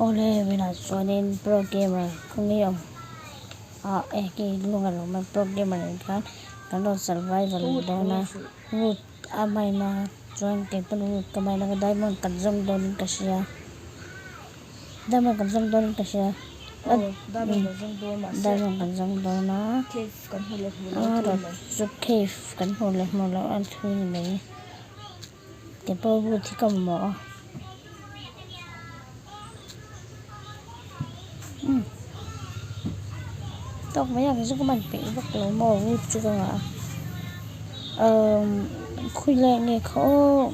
Awle vawiinah chuanin pro gamer khawnge awm ah hei lung a lo awm a pro gamer ah khan kan rawn survival dawn a wood a mine a chuan kei pawn wood ka mine a diamond kan zawng dawnin ka hria diamond kan zawng dawnin ka hria diamond kan zawng dawn a chu cave kan hmuh leh hmuh loh a thui ni mai. Ke pawh wood hi ka mamawh a umm tawk mai ang chu ka man peih vak lo maw wood chu ka ngah a umm khawilai nge kha aw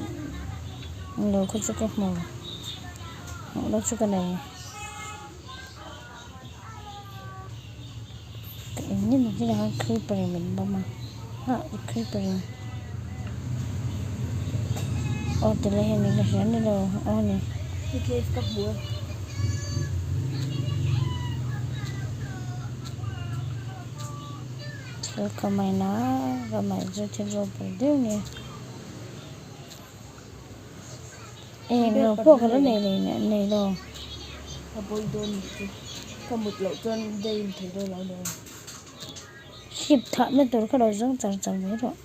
lo kha chu ka hmu hmuh loh chu ka nei ka en ngei ang chiah khan creeper in min bawm a ah creeper in aw ti lai hian ka hria ni lo aw ni. Hei cave ka hmu e. Thil ka main a ka main chu thil ropui deuh a ni eng lo pawh ka la nei nei lo. Ka bawi dawn nih chu ka mut loh chuan day in thei dawn lo nia. Ship thah na tur kha lo zawng char char mai rawh.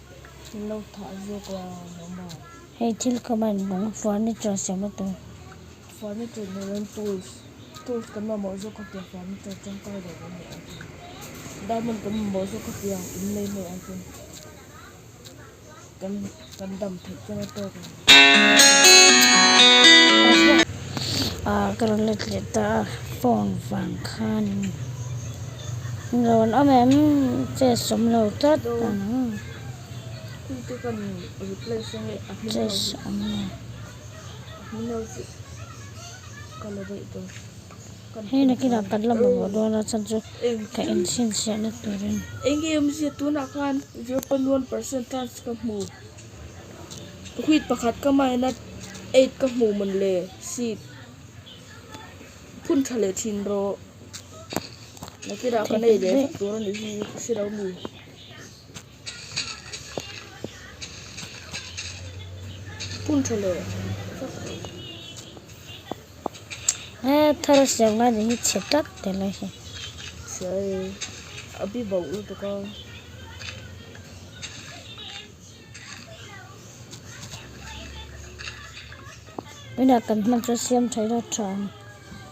Thil lo thah zawk a awm a. Hei thil ka man lung furniture siam na tur. Furniture ni lovin tools tools kan mamawh zawk kha tiang furniture tangkai lo kan ni ang chu. Diamond kan mamawh zawk kha tiang in lei mai ang chu. Kan kan dam theih chuan a tawk ang. Ah ka rawn let leh ta a phone vang khan lo an awm em che sawm lo tlat ang che sawm lo. Hei nakinah kan la mamawh dawn a chhan chu ka inchhinchhiahna turin. Enge awmzia tunah khan 0.1% chance ka hmu wheat pakhat ka mine a eight ka hmu mawn le seed phun tha leh thin rawh nakinah ka nei leh vek tur a nih hi ka hre lo mi. Phun tha leh vek rawh. He thar a siam ngai ni hi chhe tlat tel a hi. Chhe a bi bauh lutuk a. Tunah kan hman chu siam tha ila tha ang.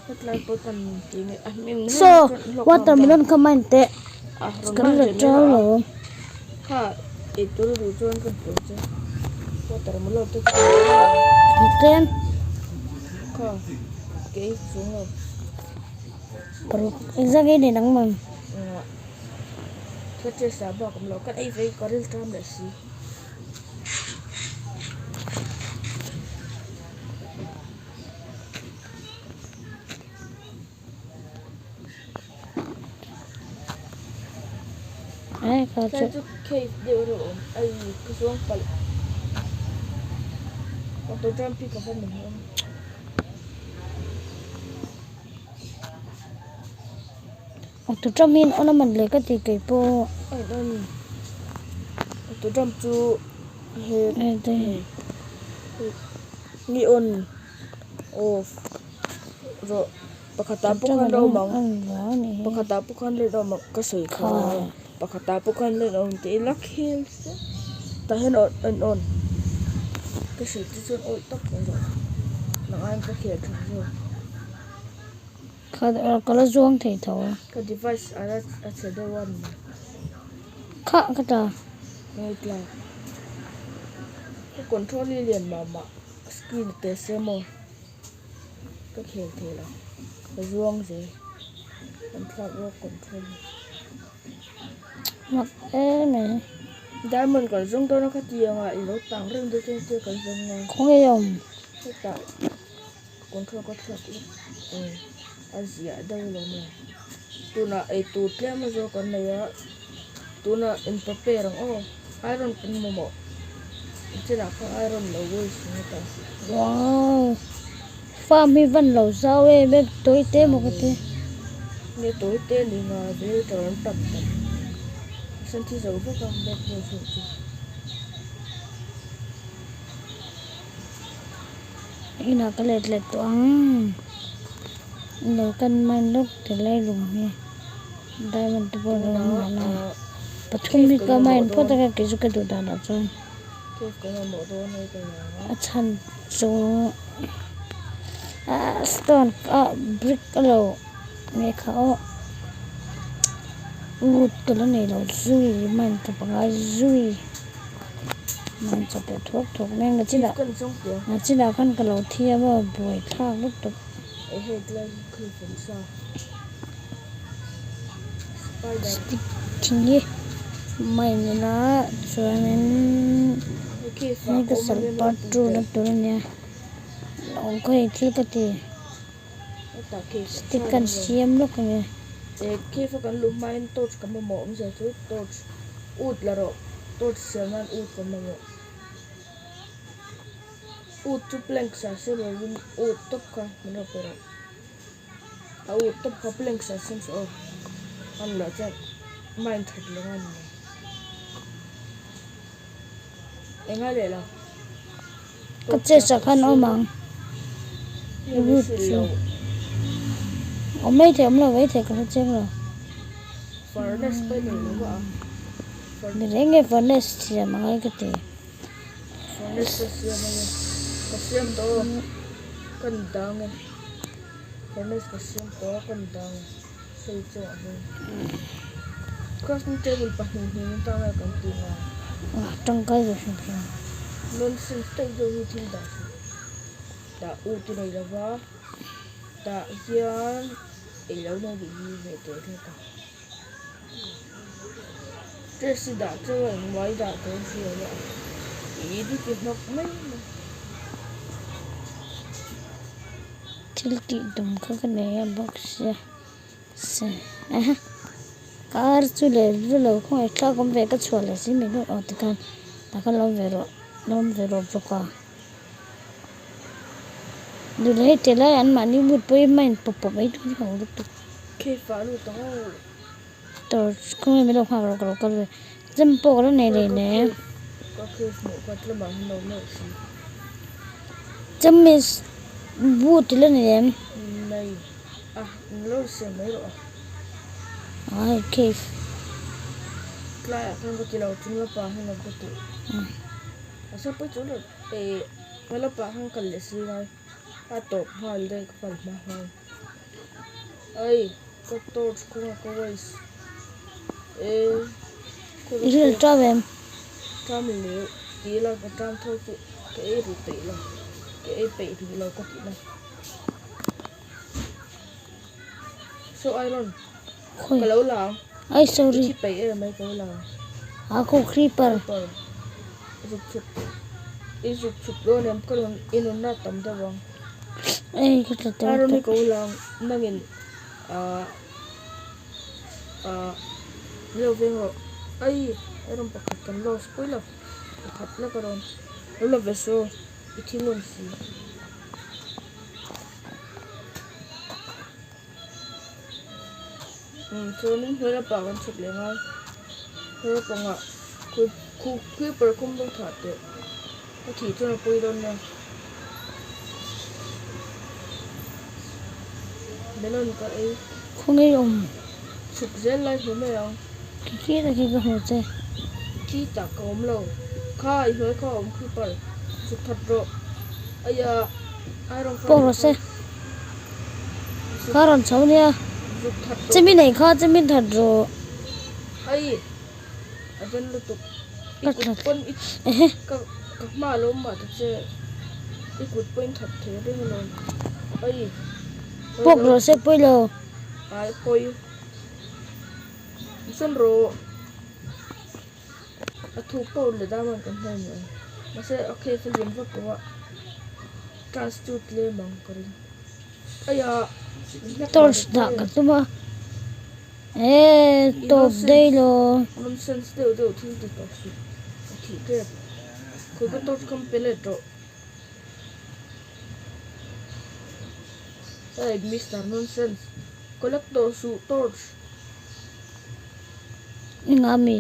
Hetlai pawh kan ti nge a hming Saw watermelon kha mine teh kan la tau lo. Kha eitur a duh chuan ka hmu che watermelon te chu Tlem kha kei chung lo. Paruk engzah nge nei nangmah. Ka chest ah bak awm lo kan ei ve ka ril tam leh si. Ai ka chu. Chu cave deuh reuh awm ai ka zuang palh. Auto jump hi ka va mamawh a. Auto jump hi an on a man le ka ti kei pawh. Ai on. Auto jump chu he ni on off rawh pakhatah pawh khan rawm ang pakhatah pawh khan let awm ang ka sawi kha pakhatah pawh khan let awm tih ila khel se tah hian on on ka hrilh te chuan awih tak mai rawh nang aiin ka khel tha zawk. Kha ka la zuang thei tho. Ka device a la a chhe deuh a ni. Kha ka tla. Nge tla. Ka control hi lian mah mah screen a tel se maw ka khel thei lo ka zuang zel an thlak rawk control hi. Mak em mai. Diamond kan zawng dawn a kha ti anga i lo tang reng dawn chuan thil kan zawng a. Khawnge awm? Hetah. Control ka thlak lawk eh a ziah deuh lo maw tunah eitur tlem a zawk an nei a tunah in prepare ang aw iron kan mamawh chenah khan iron lo waste ngawt a. Wow farm hi van lo zau em em tawi te maw ka ti. Nge tawi te ni nga villager an tam tam san thi zo vek a bad boys ho chu. Inah ka let let tawh ang. Lo kan mine lawk ti lai lung hi diamond te pawh a lo awm mahna pathum hi ka mine phawt a kei chu ka duh danah chuan a chhan chu ah stone ah brick a lo nge kha aw wood ka la nei lo zui mine chawp a ngai zui mine chawp leh thuak thuak mai ang nachinah nachinah khan ka lo thiam a buaithlak lutuk. Stick thing hi mine ila chuanin hei ka sal part two na tur ania awm khaw hei thil ka ti stick kan siam lawk ange. Cave a kan luh hmain torch kan mamawh awmzia chu torch ut la rawh torch siam nan ut kan mamawh. Ut chu planks ah siam lovin ut tawp kha min rawn pe rawh. A ut tawp kha planks ah siam suh aw. A ni loh chuan mine that leh nga ni mai. Enga leh lo. Ka chest ah khan awm ang. Wood chu awm mai thei awm lo mai thei ka hre chiang lo. Furnace pawh i nei lo a. Ni reng nge furnace siam a ngai ka ti. Furnace ka siam ange ka siam tawh aw ka ni dang e furnace ka siam tawh a ka ni dang e hei chungah hian crafting table pahnih hnih in tang e kan tih nga tangkai ve hrim hrim nonsense deuh deuh hi thil dah suh dah ut i nei lova tah hian ei lo nei tih hi hmeh teh tlat a. Dress hi dah chauh a engmah i dah dawn si lo a i ti hnawk mai mai. Thil tih tum kha ka nei a bawk sia se aha car chu leh va lo khawngaih thlak awm ve ka chhuah leh si mai dawn aw tikhan tah khan lo awm ve rawh lo awm ve rawh bawk a duh leh hei ti lai an mahni but pawh hi hma in pawp pawp mai dawn ho lutuk. Cave ah lut ang aw. Torch khawnge min lo nghak rawh ka lo kal ve chem pawh ka la nei leh hle. Ka cave hmuh kha tlem ah hian lo meuh si. Chem is wood i la nei em? Nei a in lo siam mai rawh a. Ai cave. Tlai ah khan ka ti lo chung lapa hian ka ti. A sa pawh chu eh hma lapa khan kal leh si ngai. A tawp nghal daih ka kal hma nghal. Ai ka torch kawngah ka waste eh I hril ṭam em? Ṭam leh ti ila ka ṭam tho chu ka ei rih peih lo ka ei peih rih lo ka tih na. Saw iron ka lo la ang. Ai sorry. I thi peih em mai ka lo la ang. A khaw creeper. Creeper zuk chhuk i zuk chhuk dawn em ka rawn i nunna a tam deuh ang. Ei ka tla tawh Iron hi ka lo la ang nangin ah ah min lo veng rawh ai iron pakhat kan lost pui lo pakhat lek a rawn lo la ve saw i thi ngun si. Chuanin hmel a pah kan chhuk leh ngai hmel a pangah creeper khum deuh thah teh a thih chuan a pawi dawn nia melon ka ei khawnge i awm chhuk zel lai hmu mai ang khi khi ta khi ka hmu che khi tak ka awm lo kha i hnuai kha a awm creeper chhuk that rawh aia iron pawk rawh se. Kha rawn chho nia. Chemi nei kha chemi that rawh. Ka tla ehe. Pawk rawh se pawi lo. A thuk pawh leh diamond kan hmu ni ang mahse a cave a lian vak lo a class chu tlem ang ka ring aia Torch dah ka tum a eee tawp daih lo. Nonsense deuh deuh thil ti tawh suh a thih tep khawi ka torch kha pe let rawh hey Mister Nonsense collect tawh suh torch. I ngah mi?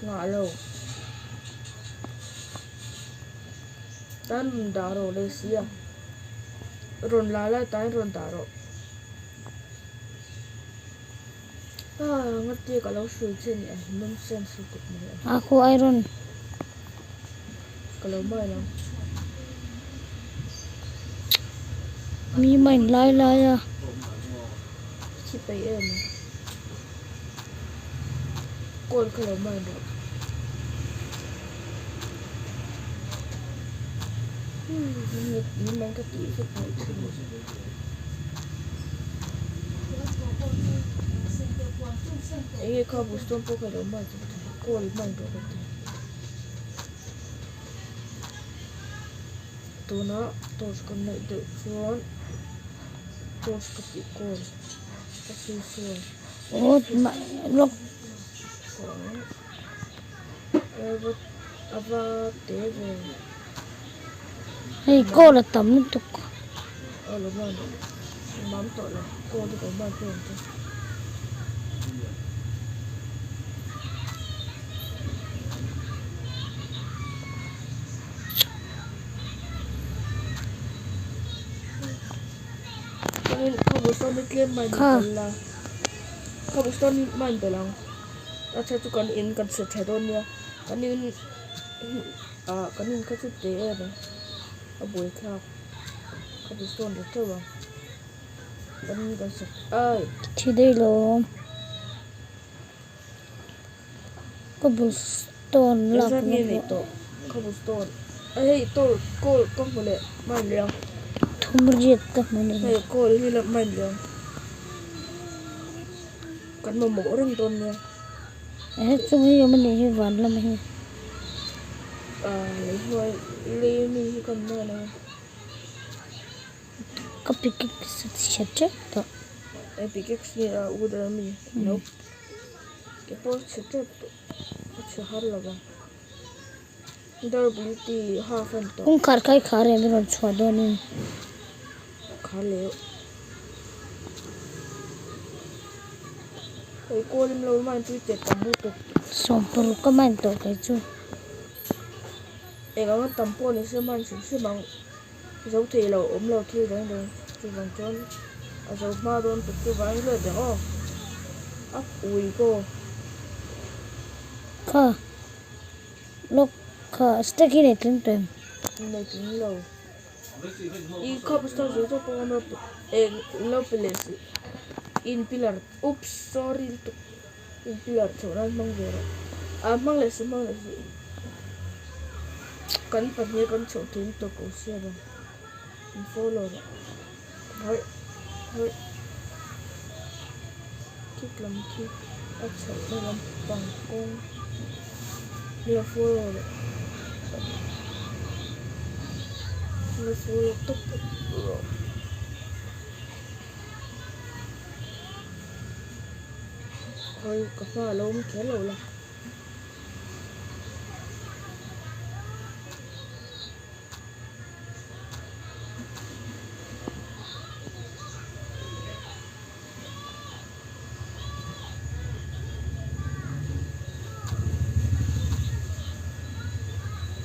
Ngah lo. Tan rawn dah rawh le sia. Rawn la lai tan rawn dah rawh. Ah ngati ka lo hrui che ni a nonsense lutuk mai a. A khu iron. Ka lo mai lo. Mi main lai lai a. Thi peih em a. Call ka lo mai rawh. Min man ka tih vek mai thin. Enge kha bus dawn pawh ka lo man chu ka ti call man rawh ka ti. Tuna torch kan neih deuh chuan torch ka tih call ka sawi sawi. Aw lawk. A va te ve. Hei call a tam lutuk. Aw lo man mam tawh lo call hi ka man pawh ang che. Kha. Cobblestone hi mine belh ang a chhan chu kan in kan set tha dawn nia kan in ah kan in kha chu te em ang a buai thlak cobblestone la teuh ang kan in kan set ai. Thi daih lo awm cobblestone lak Engzat nge neih tawh cobblestone a hei coal ka hmu leh mine leh ang. Thum riat ka hmu leh. Hei coal hi la mine leh ang. Kan mamawh reng dawn nia. He chung hi awm a nih hi van lam hi. Ah lei hnuai lei ami hi kan man a. Ka pickaxe a chhe tep tawh. E pickaxe nge a wooden ami nope. Ke pawh a chhe tep tawh a chhe har lo vang. Durability half a ni tawh. Kawngkhar kha i khar em i rawn chhuah dawnin. Khar leh. Hei kawl in lo mine tui teh tam lutuk. 60 ka mine tawh kei chu. Eng anga tam pawh ni se mine hrim hrim ang zo thei lo awm lo thil reng reng chuvang chuan a zo hma dawn tuk chuvangin let reng aw a ui kaw. Kha lawk kha stack hi nei tling tawh em? Nei tling lo. I khawp stone zawng zawng pawh an eng lo pe leh si in pillar oops sorry lutuk in pillar chhoh nan hmang ve rawh ah hmang leh si hmang leh si kan pahnih kan chhoh thei lutuk ko sia bang in follow rawh harh harh thik lam khi a chhoh na lampang kawng lo follow rawh. La follow tawp rawh. Khawi ka hma a lo awm kher lo la.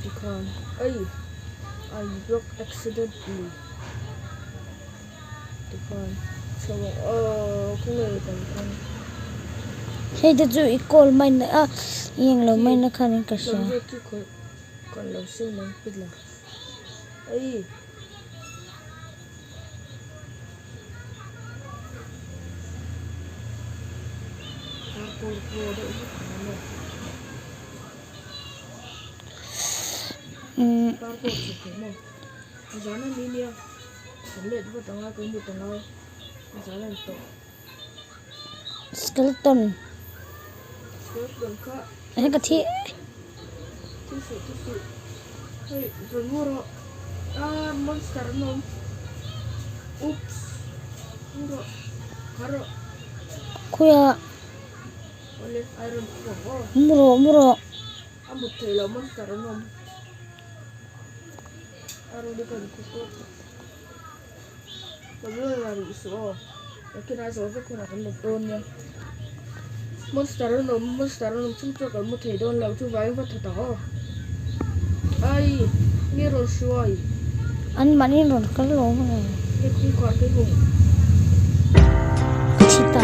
Tikhan ei I broke accidentally tikhan chho ang aw khawnge kan kawng. Hei te chu i call mai na a i englo mai na khan in ka hria. Kan lo seng ang pillar ei. Skeleton hei ka thi. Khawiah mu rawh mu rawh. An mahni an rawn kal lo ang e. Ka thi ta.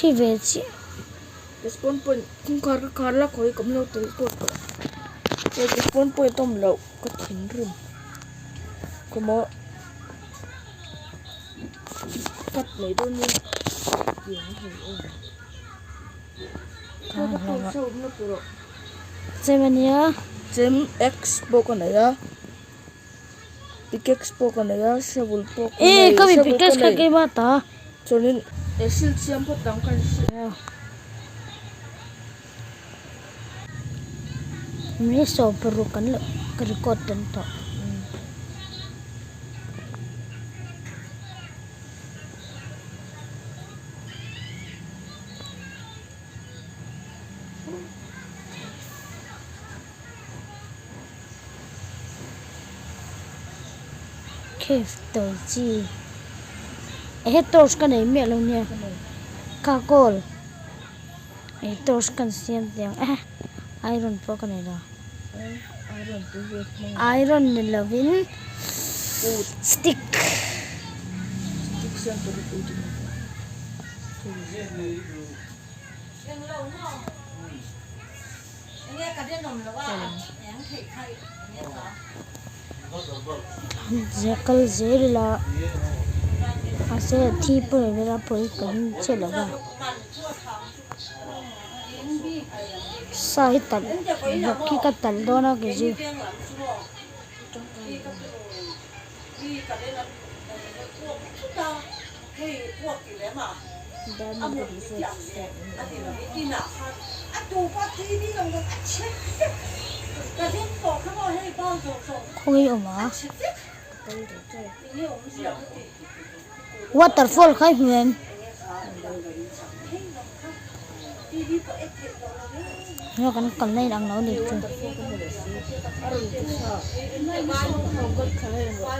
Thi ve chiah. Ka spawn point kawngkhar ka khar la khawi ka awm lo teleport tawh. Hei ka spawn point a awm loh ka thinrim. Ka maw cut mai dawn nia tiang a hei awm. Ka torch a awm na tur ah. Chem ania. Chem axe pawh ka nei a. Pickaxe pawh ka nei a, shovel pawh ka nei, Ee ka mi shovel ka pickaxe kha nei. keimah ta. Chuanin he sil siam phawt ang ka inhrilh. Mi 16 kan lo ka record tan tawh. Cave tawi chi ehe torch ka nei miah lo nia ka kawl eh torch kan siam teh ang eh iron pawh ka nei lo iron ni lovin stick. Kal zel ila mahse thi pawh ni ila pawi kan che lo va sa hi talh vawk hi ka talh dawn a kei chu. Khawi awm a waterfall kha i hmu em? Heng kan kalna in ang lo ni chu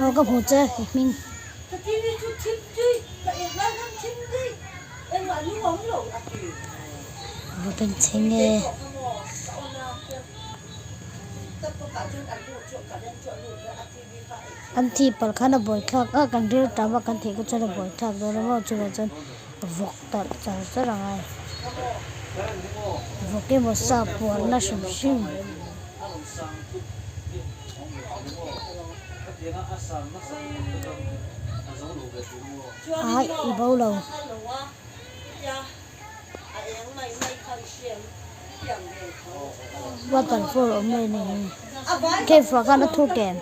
aw ka hmu che i hming. Va ben chheng e. An thih palh khan a buai thlak a kan ril tam a kan thih kha chuan a buai thlak dawn a maw chuvang chuan vawk talh char char a ngai vawk emaw sa puarna hrim hrim. Ai i bo lo. Waterfall awm mai ni hi. Cave ah khan a thuk em?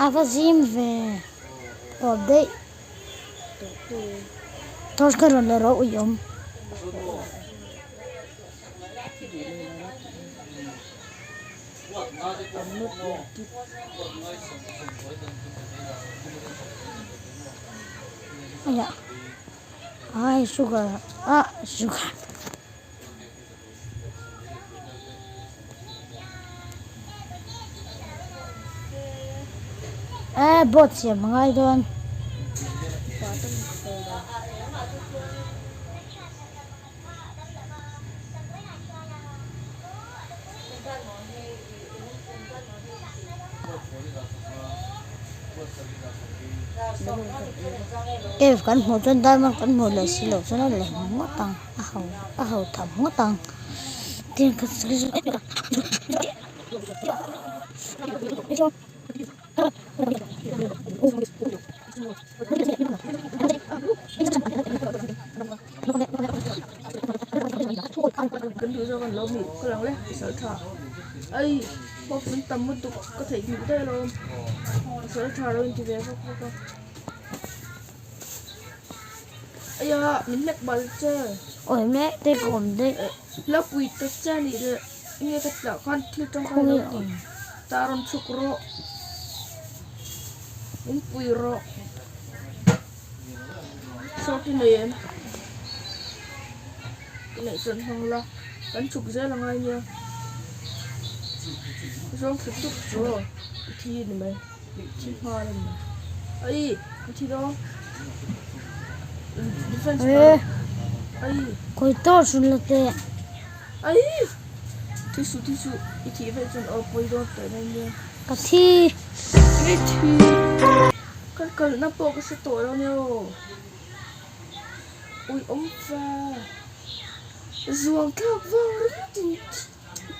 A va zim ve tawp daih. Torch kha rawn la rawh ui awm. Ai sugar ah sugar. Eh boat siam a ngai dawn. Cave kan hmuh chuan diamond kan hmuh leh si loh chuan a lem ngawt ang. A ho a ho tham ngawt ang tin ka Kan duh zawk an lo mi ka lang le pasal tha ai pawp an tam lutuk ka theih nghilh daih alawm pasal tha lo inti ve vak vak a. Aya min hnek bal che. Awi mek te ka awm daih. La pui ta che anih leh enge ka tih ah khan thil tangkai lo tih ta rawn chhuk rawh. Min pui rawh. Sawt i nei em? I neih chuan hmang la kan chhuk zel angai nia. Zawng thla tuk chu i thi ni mai. Thi nghal a ni. Ai, ka thi dawn. Defense Eh. Ai. Khawi tawh hran la teh. Ai. Thi suh thi suh i thih vaih chuan aw pawi dawn tawh dawn nia. Ka thi. Nge thi. Ka kalna pawh ka hre tawh lo nia aw. Ui awm fa. Zuang thlak vang ringawt in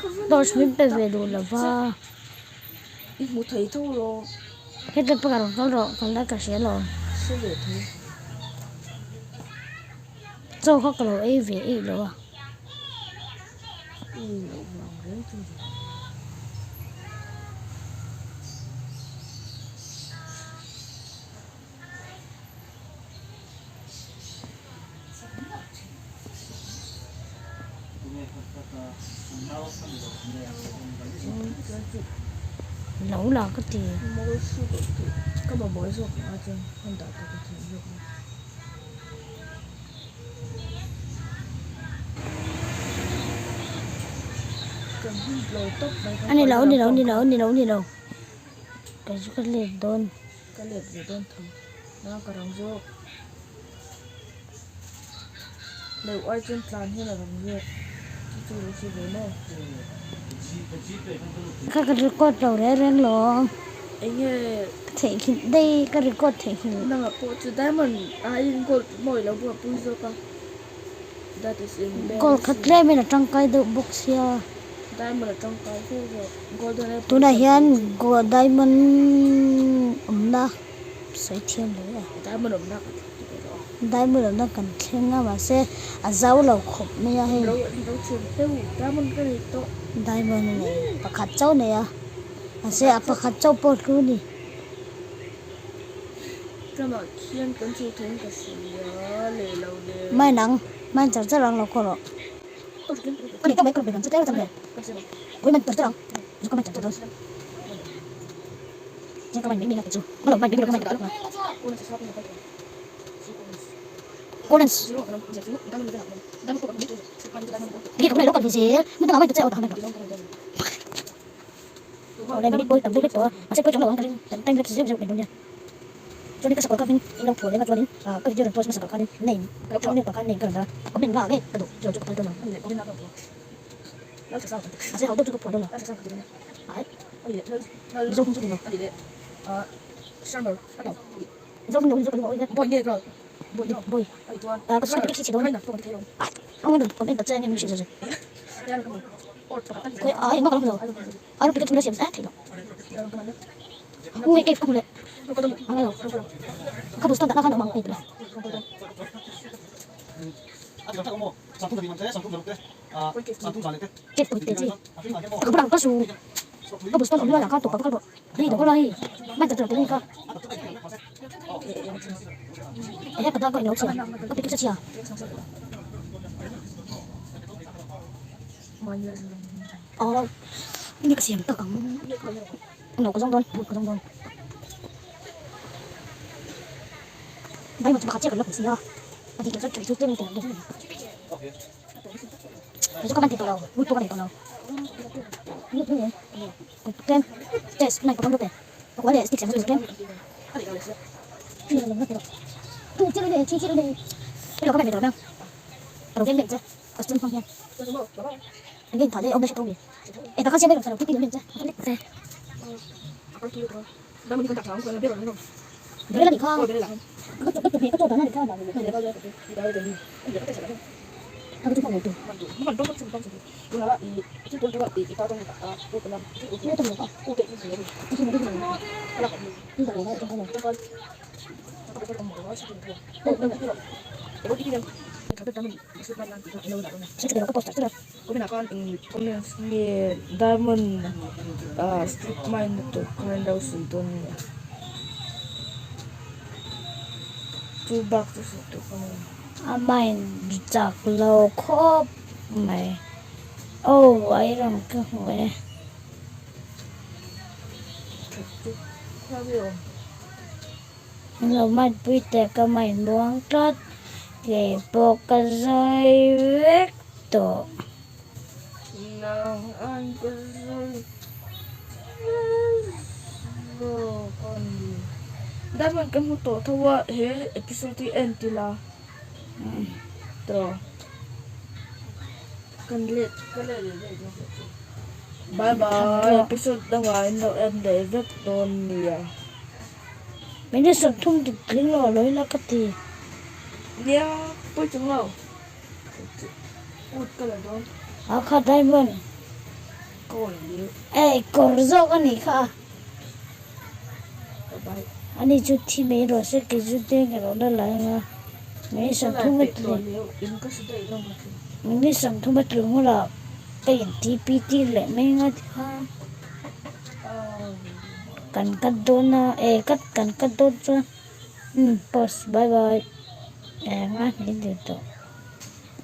ka va Torch min pe ve duh lo va. I hmu thei tho lo. Heta pakhat rawn kal rawh, kal lai ka hria lo. Hre ve tho. Chaw kha ka lo ei ve eih lo a. I loh vang reng chu ni. Lo la ka ti. A ni lo, a ni lo, a ni lo, a ni lo, a ni lo. Kei chu ka let dawn. Ka let ve dawn tho na ka rang zawk. Leuh ai chuan tlan hian a rang zawk chu chu lo hre ve maw. Ka ka record lo reng reng lo. Enge. Ka theihnghilh daih ka record theihnghilh. Nangah pawh chu diamond aiin gold mawi lo buaipui zawk a that is embarrassing. Gold kha tlemin a tangkai deuh bawk sia. Diamond a tangkai fe zawk. Golden apple Tunah hian diamond awmna sawi thiam lo e. Diamond awmna kan thleng tih erawh a. Diamond awmna kan thleng a mahse a zau lo khawp mai a hei. Lo lo thiam deuh diamond ka nei tawh. Diamond a nei pakhat chauh nei a mahse a pakhat chauh pawh hlu a ni. Tlangah khian kan chho thei in ka hria leh lo le. Mai nang mai char char ang lo khaw rawh. Nge diamond strip mine na tur khan lo sawi dawn nia chu bak chu sawi tur ka nei lo. A mine chak lo khawp mai aw iron ka hmu e. Lo mine pui teh ka mine muang tlat kei pawh ka zai vek tawh. Nang an ka zai zawk a ni. Diamond ka hmu tawh tho a he episode hi en tila tawh kan let ka let leh daih dawn tawh chu. Bye bye episode dangah in lo en leh vek dawn nia. Minute 30 dik tling lo a lo ila ka ti. Nia pawi chung lo. Ut ka la dawn. A kha diamond. Kawi leh. Ei kawr zawk a nih kha a. Bye bye. Ani chu thi mai rawh se kei chu deng erawh la la eng a. Minute 30 a tling. Minute 30 a tling hula ka in TP tir leh mai anga tikhan kan cut dawn a e cut kan cut dawn chuan umm pause bye bye eng a hni deuh tawh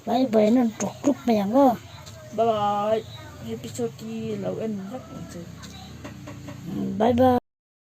bye bye an rawn tuk tuk mai ang aw. Bye bye episode hi lo en vek ang che. Bye bye.